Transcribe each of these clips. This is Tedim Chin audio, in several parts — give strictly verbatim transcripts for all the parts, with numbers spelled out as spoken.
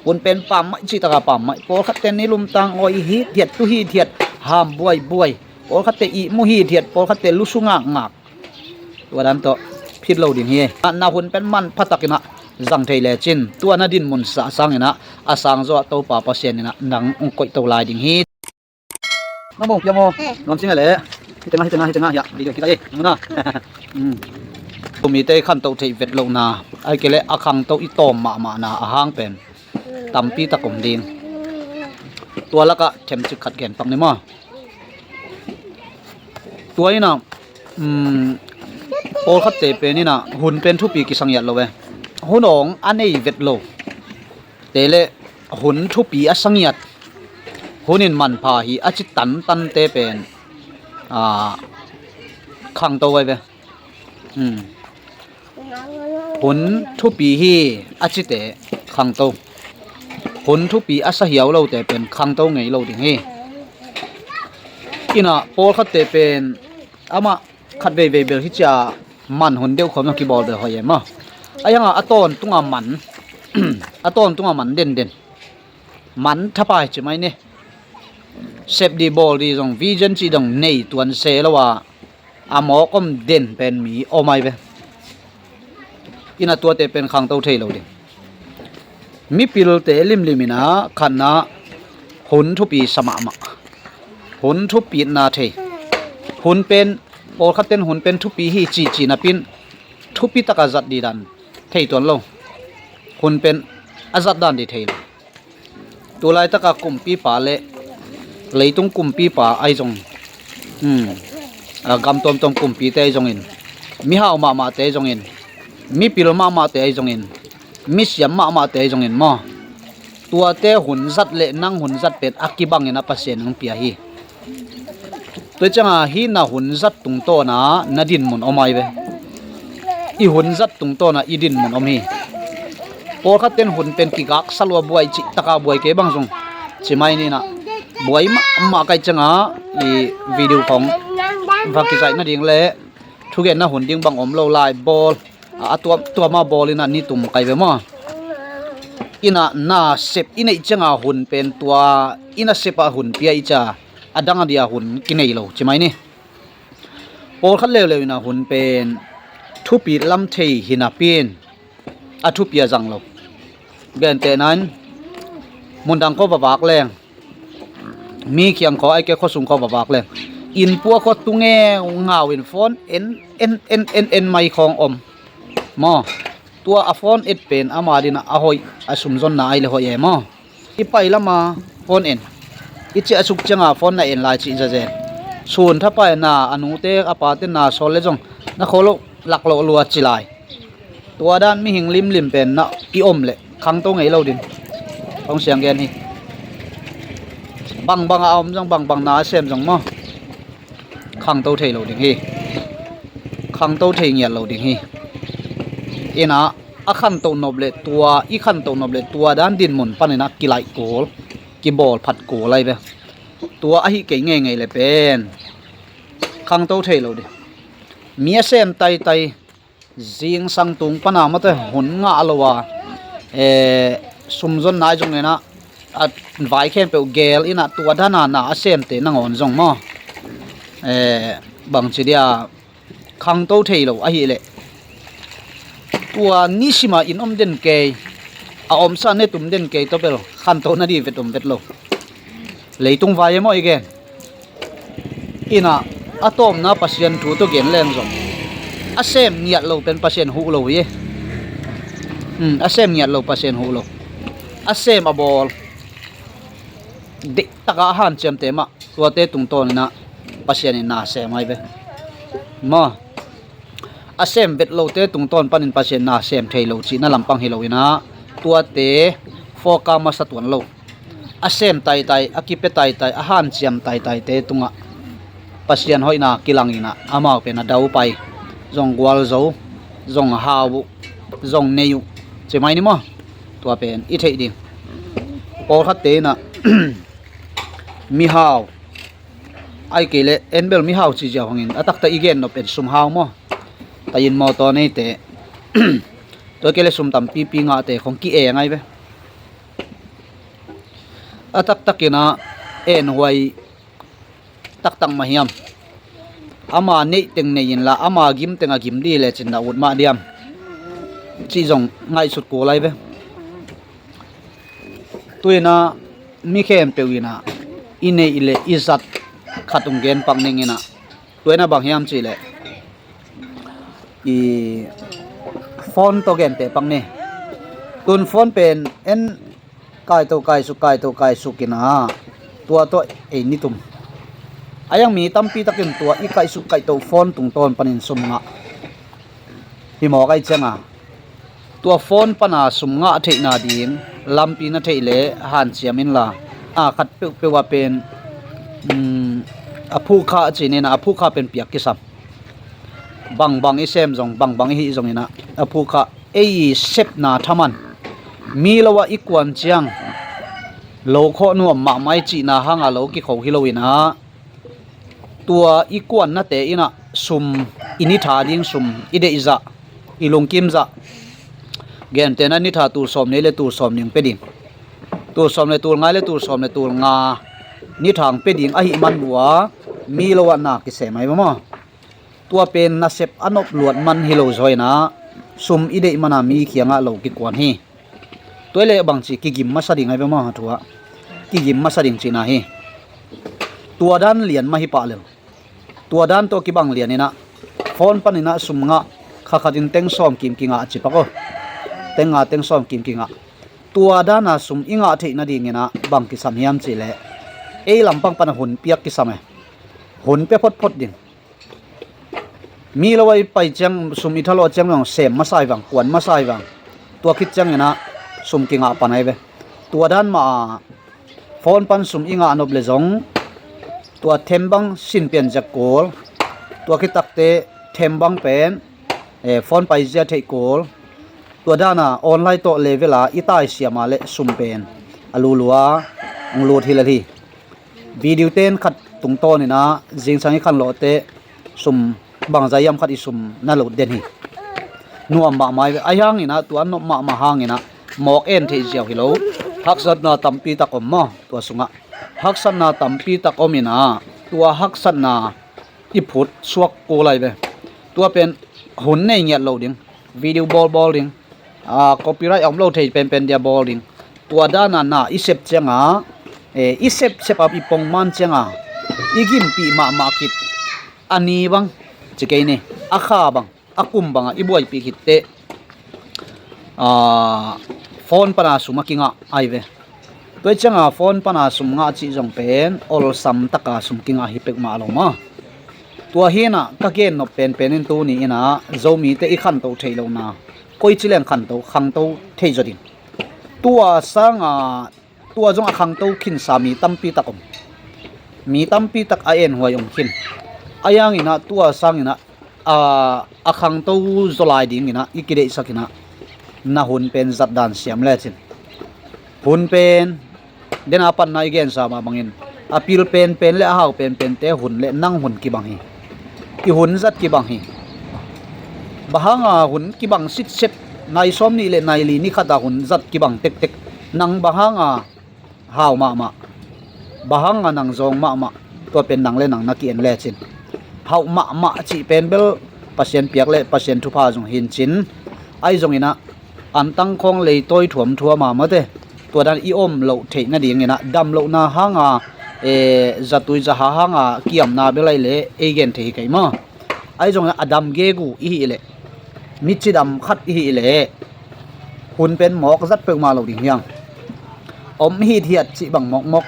Hun pen pam mai, cih taka pam mai. Pawlkhatte ni lumtang awi hithiat, tu hithiat, ham buaibuai. Pawlkhatte ihmu hithiat, pawlkhatte lusu ngakngak. Tua dan tawh phit lo ding hi. Na hun pen manpha takin ah zang thei lecin, tua na dinmun sah sangin ah, a sangzaw ah Topa Pasian in ah nang hong koihto lai ding hi. Na mawng pia maw? Nuam cing a leh. Hi tengah, hi tengah, hi tengah, hiah video kikah ei. Nang na. Tumite i khanto theih vet lohna, ahih kei leh a khangto i tawm mahmahna a hang pen tampi tak om ding. Tua lakah themcik khat gen pak ni maw? Tua in ah, um, pawlkhatte pen in ah hun pen thupi kisa ngiat lo ve. Hun awng a nei vet lo te leh hun thupi a sa ngiat, hun in manpha hi a ci tantante pen, ah, khangto ai ve. Hmm. Hun thupi hi a cite khangto. Hun thupi a sa hiau lote pen khangto ngei lo ding hi. In ah pawlkhatte pen amah khat veivei bel hi cia man hun deuh khawm zong kibawl bel hoih em maw? A hiangah a tawntunga man, a tawntunga man denden, man thapai ci mai ni. Sep dih bawl dih zong, vision cih dong nei tuan se lo a, a mawk om den pen mi om ai ve. In ah tuate pen khangto thei lo ding. Mipilte limlim in ah khatna hun thupi sa mahmah. Hun thupitna thei. Hun pen, pawlkhatten hun pen thupi hi cihcih napin thupi taka zat dih dan thei tuan lo. Hun pen a zat dan dih thei lo. Tulaitaka kumpipa le leitung kumpipa ahi zong, hmm, a gam tuamtuam kumpite ahi zongin, mihau mahmahte ahi zongin, mipil mahmahte ahi zongin, misiam mahmahte ahi zongin maw, tuate hun zat le nang hun zat pen a kibangin a Pasian in hong pia hi. Tua cianga hih na hun zat tungtawna na dinmun om ai ve. I hun zat tungtawna i dinmun om hi. Pawlkhatten hun pen kigaksa lua, buai cih taka buai kei bang zong ci mai ni in ah, buai mahmah ka hih cianga i video khong va kizaih nading le thugenna hun ding bang om lo lai bawl, a, a tuam, tuama bawl in ah ni tum kai ve maw? In ah na sep i neih cianga hun pen tua i na sep ah hun pia i cia, a dang a dia hun kinei lo ci mai ni. Pawlkhat leuleu in ah hun pen thupi lam thei hi napi in a thupi a zang lo. Gentehna in mundang khua va vak leng, mi kiang khua, ahih kei leh khuasung khua va vak leng, innpua khua tu ngeungau in phone en en en en en mai khawng om maw? Tua a phone et pen ama dingin a hoih, a sumzonna ai le hoih e maw? I pai lama phone en, i ciah suk cianga phone na en lai cih zazen. Sun thapai na, a nute a pate na sawl le zong na khawl loh, lak loh lua ci lai. Tua dan mihing limlim pen na i om leh khangto ngei lo ding. Hong siang gen hi. Bangbang a om zong, bangbang na a sem zong maw, khangto thei lo ding hi. Khangto thei ngiat lo ding hi. Inah a khantoh nop le tua, i khantoh nop le tua dan dinmun paninah kilaih kul, kibawl phat kul ai ve. Tua ahi kei ngeingei le pen khangto thei lo ding. Mi a sem taitai, zingsang tung pana mawte hun ngah lo a, eh, sumzon nai zong inah, a vai khempeuh gel inah tua dana na a semte nangawn zong maw, eh, bangci dia khangto thei lo ahileh tua nisima inn om den kei, a omsa netum den kei tawh bel khanto nadih vet om vet lo. Leitung vai e maw i gen? Inah a tawpna Pasian thu tawh gen leng zong a sem ngiat lo pen Pasian huh lo hi e. Hmm, a sem ngiat lo Pasian huh lo. A sem a bawl deihtaka a hanciamte mah tuate tungtawninah Pasian in na sem ai ve. Maw, a sem vet lote tungtawn panin Pasian na sem thei lo cihna lampang hi lo inah tuate fawka masa tuan lo. A sem taitai, a kipia taitai, a hanciam taitaite tungah Pasian hoihna kilang inah amau pen a daupai, zong gualzo, zong hau uh, zong nei uh, ci mai ni maw? Tua pen i theih ding. Pawlkhatte inah mihau, ai kei leh en bel mihau ci ziau hangin a takta i gen nop pen sumhau maw? Tayin mawtaw neite, tua kei leh sum tampipi ngahte khong ki-eng ai ve. A taktakin ah enhuai taktak mah hiam? Ama neih teng nei inla ama gim teng a gim dih lecin na ut mah diam? Cih zong ngaihsut kul lai ve. Tu-in ah mi khempeuh in ah i neih le i zat khat hong gen pak ning in ah, tua in ah bang hiam cih leh i phone tawh genteh pak ni. Tun phone pen en kaito kaisuk, kaito kaisuk in ah tua tawh ei nitum. A iang mi tampi takin tua i kaisuk kaito phone tungtawn panin sum ngah hi mawk ahih ciangin, tua phone pana sum ngah theihna ding lampi na theih leh hanciam inla, a khat peuhpeuh ah pen, um, a phuhkha a cih ni in ah a phuhkha pen piak kisam. Bangbang i sem zong, bangbang i hih zongin ah a phuhkha, ei i sepna thaman, mi lo ah i kuan ciang lo khawh nuam mahmah i cihna hanga lo kikho hi lo in ah, tua i kuannate in ah sum, i ni tha ding sum, i deihzah, i lungkimzah, gentehna ni tha tul sawm ni le tul sawm ni hong pia ding, tul sawm le tul nga le tul sawm le tul nga ni tha hong pia ding ahih man uh a, mi lo ah na kisem ahi ve maw. Tua pen nasep a nop luat man hi lo zaw in ah, sum i deih man a mi kiangah lo kikuan hi. Tua i leh bangci kigim masa ding ahi ve maw, a thu ah kigim masa ding cihna hi. Tua dan lian mah hi pah lel. Tua dan tawh kibang lian in ah phone panin ah sum ngah, kha khatin teng sawm kim kingah a ci pak aw. Teng nga, teng sawm kim kingah. Tua dana sum i ngah theih nadingin ah bang kisam hiam cih leh, ei lampang pana hun piak kisam e. Hun pia photphot ding. Mi lo ah i pai ciang, sum i thalawh ciang bang sem masa hi vang, kuan masa hi vang. Tua khit ciangin ah sum kingah pan ahi ve. Tua dan mah a phone pan sum i ngah nop le zong, tua thembang sin pian zek kul, tua khit takteh thembang pen, eh, phone paizia theih kul. Tua dana online tawh level a i taisiam a le sum pen a lulua hong lut hi lel hi. Video ten khat tungtawnin ah zingsang i khanlawhteh sum bangzah hiam khat i sum na lut den hi. Nuam mahmah hi ve. Ahi hangin ah tua nop mahmah hangin ah mawk en theih ziau hi lo. Haksatna tampi tak om maw, tua sungah haksatna tampi tak om in ah, tua haksatna i phut suak kul lai ve. Tua pen hun nei ngiat lo ding, video bawlbawl ding, a, copyright a om lo thei penpen dia bawl ding. Tua dana na i sep cianga, eh, i sepsep a i pongman cianga i gimpih mahmah khit a ni bang ci kei ni, a kha bang, a kum banga i buaipih khitteh, a, phone pana sum a kingah ahi ve. Tua i cianga phone pana sum ngah cih zong pen olsam taka sum kingah hi peuhmah lo maw. Tua hi in ah ka gen nop penpen in tuni in ah Zomite i khanto theih lohna, koici leng khanto, khangto thei zaw ding. Tua sanga, tua zong a khangto khinsa mi tampi tak om. Mi tampi tak a enhuai om khin. Ahi hangin ah tua sangin ah, a, a khangto zaw lai dingin ah i kideihsak in ah, na hun pen zat dan siam lecin. Hun pen dena panna i gensa mah bangin, a pil penpen le a hau penpente hun le nang hun kibang hi. I hun zat kibang hi. Bang hanga hun kibang sitset, nai sawm nih le nai li ni khata hun zat kibang tektek, nang bang hanga hau mahmah, bang hanga nang zawng mahmah? Tua pen nang le nang na ki-en lecin. Hauh mahmah cih pen bel Pasian piak le Pasian thupha zong hi in cin, ahi zongin ah antang khawng leitawi thuamthuam a mawte, tua dan i om loh theih nadingin ah damlohna hanga, eh, zatui zaha hanga kiamna bel ahi leh ei gen thei hi kei maw. Ahi zongin ah a dam gegu i hih leh, micidam khat i hih leh, hun pen mawk zat peuhmah lo ding hi hang. Om hithiat cih bang mawkmawk.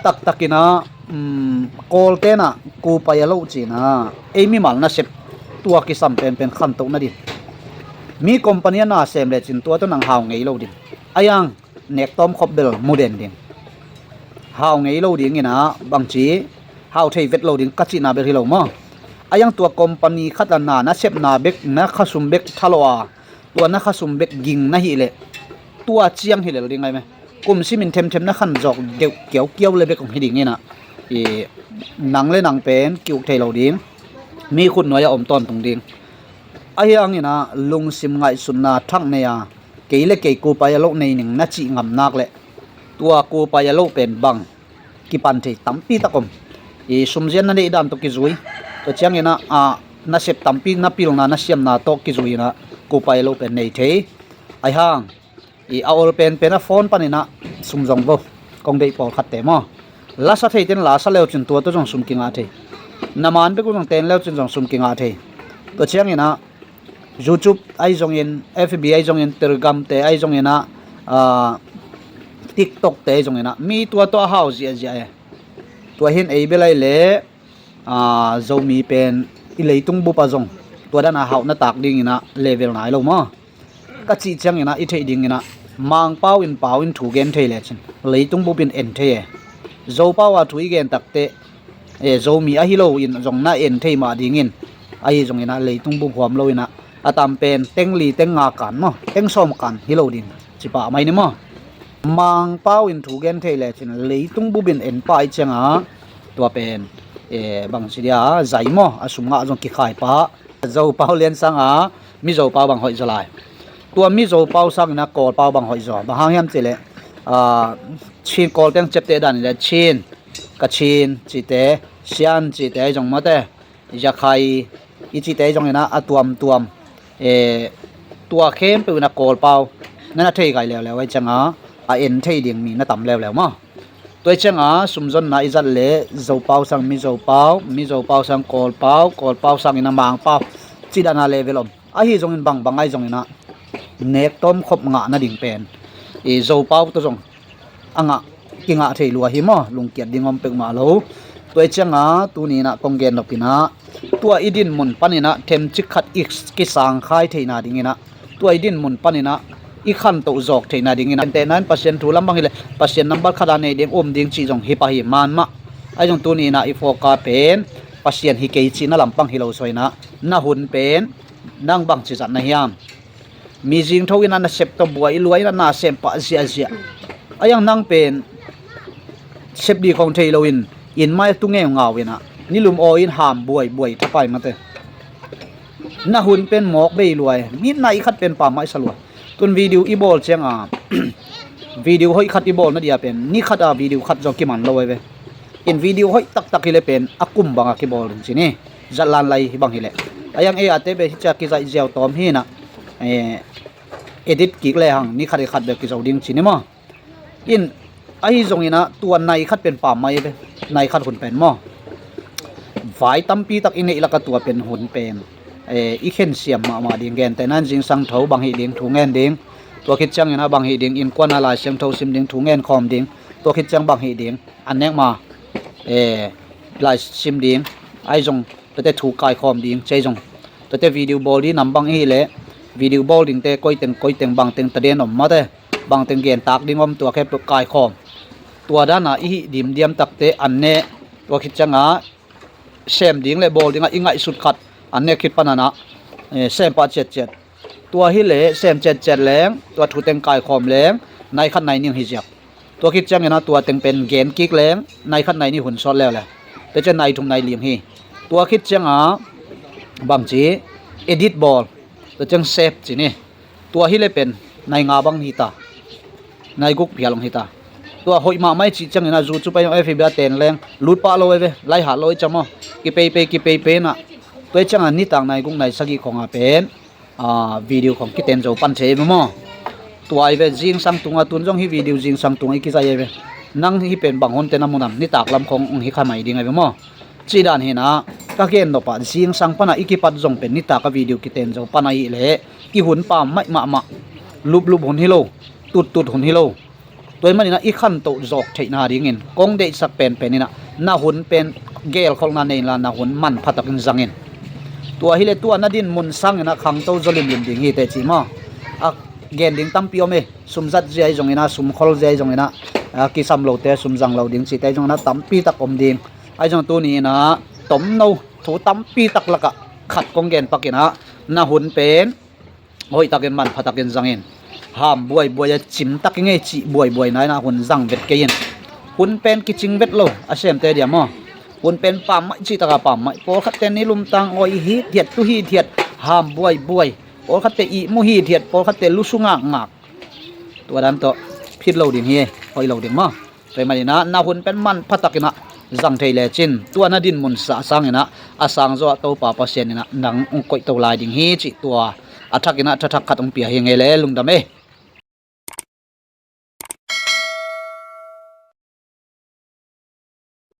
Taktakin ah, um, Kawlten ah kupai a loh cin ah, ei mimal nasep tua kisam penpen khantoh nading. Mi company a na sem lecin tua tawh nang hau ngei lo ding. Ahi hang nek tawmkhop bel mu den ding. Hau ngei lo dingin ah bangci hau thei vet lo ding ka cihna bel hi lo maw. Ahi hang tua company khat a na nasepna bek, na khasum bek thalawh a, tua na khasum bek ging na hih leh, tua ciang hi lel ding ahi me. Kum simin themthem na khan zawk deuh kiaukiau le bek hong hi dingin ah, i, nang le nang pen ki-uk thei lo ding. Mi khutnuai a om tawntung ding. Ahi hangin ah lungsim ngaihsutna thak nei a, kei le kei kupai a loh nei ning na cih ngam nak leh, Tua kupai a loh pen bang kipan thei tampi tak om. I sumzian na neih dan tawh kizui, tua ciangin ah, ah, nasep tampi na pilna na siamna tawh kizui in ah kupai a loh pen nei thei. Ahi hang i a ol penpen a phone panin ah sum zong vo, kong deih pawlkhatte maw. Lasa theiten lasa leucin tua tawh zong sum kingah thei. Na man bek uh zong ten leucin zong sum kingah thei. Tua ciangin ah YouTube ahi zongin, F B ahi zongin, Telegram te ahi zongin ah, ah, TikTok te ahi zongin ah mi tua tawh a hau ziahziah e. Tua hin ei bel ahi leh, ah, Zomi pen i leitung bup ah zong tua dan a hauh na tak dingin ah level nai lo maw. Ka cih ciangin ah i theih dingin ah Mangpau in pau in thu gen thei lecin leitung bup in en thei e. Zopau a thu i gen takteh, e, Zomi ahi lo in zong na en thei mah dingin, ahi zongin ah leitung bup huam lo in ah a tam pen teng li teng nga kan maw, teng sawm kan hi lo ding ci pah mai ni maw. Mangpau in thu gen thei lecin leitung bup in en pah i ciangah tua pen, e, bang ci dia, zai maw, a sum ngah zong kikhai pah. Zopau lian sangah Mizopau bang hoih zaw lai. Tua Mizopau sangin ah Kawlpau bang hoih zaw. Bang hang hiam cih leh, ah, Chin Kawl teng ciapteh dan in leh Chin, Kachin cihte, Sian cihte ahi zong mawte, Yakhai i cihte ahi zongin ah a tuamtuam, eh, tua khempeuh in ah Kawlpau na na thei gai leuleu ahi ciangah a en thei ding mi na tam leuleu maw. Tua hi ciangah sumzonna i zat leh Zopau sang Mizopau, Mizopau sang Kawlpau, Kawlpau sangin ah Mangpau cih dan a level om. Ahi zongin bangbang ahi zongin ah nek tawmkhop ngah nading pen i Zopau tawh zong a ngah, kingah thei lua hi maw, lungkiat ding om peuhmah lo. Tua hi ciangah tuni in ah kong gen nop in ah tua i dinmun panin ah themcik khat i kisangkhai theihna dingin ah, tua i dinmun panin ah i khantoh zawk theihna dingin ah, entehna in Pasian thu lam bang hileh Pasian number khat a nei ding um ding cih zong hi pah hi manmah. Ahi zong tuni in ah i focus pen Pasian hi kei cihna lampang hi lo suah in ah, na hun pen nang bangci zat na hiam? Mi zingtho in ah nasep tawh buai lua in ah na sem pah ziahziah. Ahi hang nang pen sep dih khong thei loin inn mai tu ngeungau in ah nilum aw in ham buaibuai thapai mate. Na hun pen mawk bei lua e. Mi nai khat pen pammaih sa lua. Tun video i bawl ciangah video hoih khat i bawl na dia pen ni khat a video khat zong kiman lo ahi ve. In video hoih taktak hileh pen a kum bangah kibawl ding ci ni. Zatlan lai hi bang hileh, a yang ei a te beh hi cia kizaih ziau tawm hi in ah, eh, edit kik lehang ni khat i khat beh kizo ding ci ni maw. In ahi zongin ah tua nai khat pen pammaih ahi ve. Nai khat hun pen maw, vai tampi tak i neih lakah tua pen hun pen, eh, i khensiam mahmah ding. Gentehna in zingsang tho bang hih ding thu ngen ding. Tua khit ciangin ah bang hih ding, innkuan a Lai Siangtho sim ding, thu ngen khawm ding. Tua khit ciang bang hih ding, an nek ma, eh, lai sim ding, ahi zong tuate thu kaikhawm ding ci ahi zong, tuate video bawl ding nam bang i hih leh video bawl dingte koiteng koiteng bangteng taden om mate, bangteng gentak ding om, tua khempeuh kaikhawm. Tua dana i hih dimdiam takte an ne. Tua khit ciangah sem ding le bawl dingah i ngaihsut khat an nek khit panin ah, eh, sem pah ciatciat. Tua hileh sem ciatciat leng tua thu teng kaikhawm leng nai khat nai nih hi ziak. Tua khit ciangin ah tua teng pen gen kik leng nai khat nai nih hun sawt leuleu. Tua ciang nai thum nai li hi. Tua khit ciangah bangci, edit bawl. Tua ciang save ci ni. Tua hileh pen nai nga bang hi ta, nai guk phial hong hi ta. Tua hoih mahmah i cih ciangin ah zu cu pai hong F B a ten leng lut pah lo ahi ve. Lai hat lo i cam aw. Kipeipei kipeipei in ah, tua hi ciangah nitak nai guk nai sagih khong a pen, ah, video khong kiten zo pan thei ve maw. Tua ahi ve, zingsang tungah tun zong hih video zingsang tungah i kizaih ahi ve. Nang hih pen bang hun teh na mu nam, nitak lam khong hong hi kha mai ding ahi ve maw. Cih dan hi in ah, ka gen nop ah zingsang panah i kipat zong pen nitak a video kiten zo pan ahih leh i hun pammaih mahmah, luplup hun hi lo, tuttut hun hi lo. Tua ahih manin ah i khantoh zawk theihna dingin kong deihsak penpen in ah na hun pen gelkholhna nei inla na hun manpha takin zang in. Tua hileh tua na dinmun sangin ah khangto zaw limlim ding hi teh ci maw. A gen ding tampi om e. Sum zat zia ahi zongin ah, sum khol zia ahi zongin ah, a kisam lote sum zang lo ding cihte ahi zongin ah tampi tak om ding. Ahi zong tuni in ah tomno thu tampi tak lakah khat kong gen pak in ah, na hun pen hoih takin manpha takin zang in. Ham buaibuai a cim tak i ngei cih buaibuaina in ah hun zang vet kei in. Hun pen kicing vet lo a semte dia maw. Hun pen pammaih cih takah pammaih. Pawlkhatte nilum tang awi hithiat, tu hithiat, ham buaibuai. Pawlkhatte ihmu hithiat, pawlkhatte lusu ngakngak. Tua dan tawh Phit lo ding hi, hoih lo ding maw. Tua ahih manin ah na hun pen manpha takin ah zang thei lecin tua na dinmun sah sangin ah a sang zawh ah Topa Pasian in ah nang hong koih to lai ding hi cih tua a thakin ah thathak khat hong pia hi ing ei le, lungdam ei.